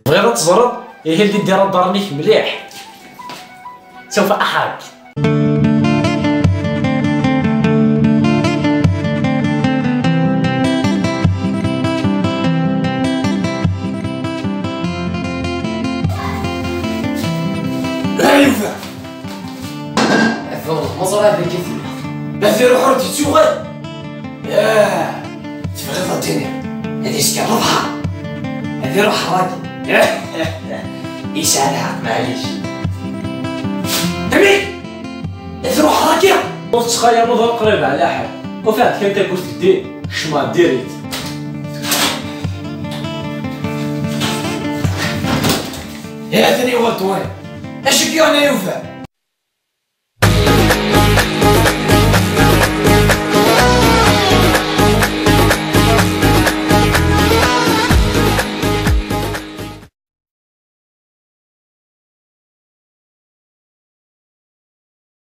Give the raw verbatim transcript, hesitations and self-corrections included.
Bɣiɣ ad teẓreḍ, ihi ldi radar-nnek mliḥ. سوف أحرق. Aywa! Atan maẓra deg tella. Ad iruḥ ur d-yettuɣal. Yah, tebɣiḍ ad d-tiniḍ ad yezger lebḥer, ad iruḥ ragi. Yesɛa lḥeqq, maɛlic. Amek? Ad iruḥ ragi? Ur tettxayaleḍ ur qrib ɛla ḥal. Ufiɣ-d kan tawwurt ldin, kecmeɣ direct. Ya tani wa ṭwal. Acu k-yuɣen a Yuba?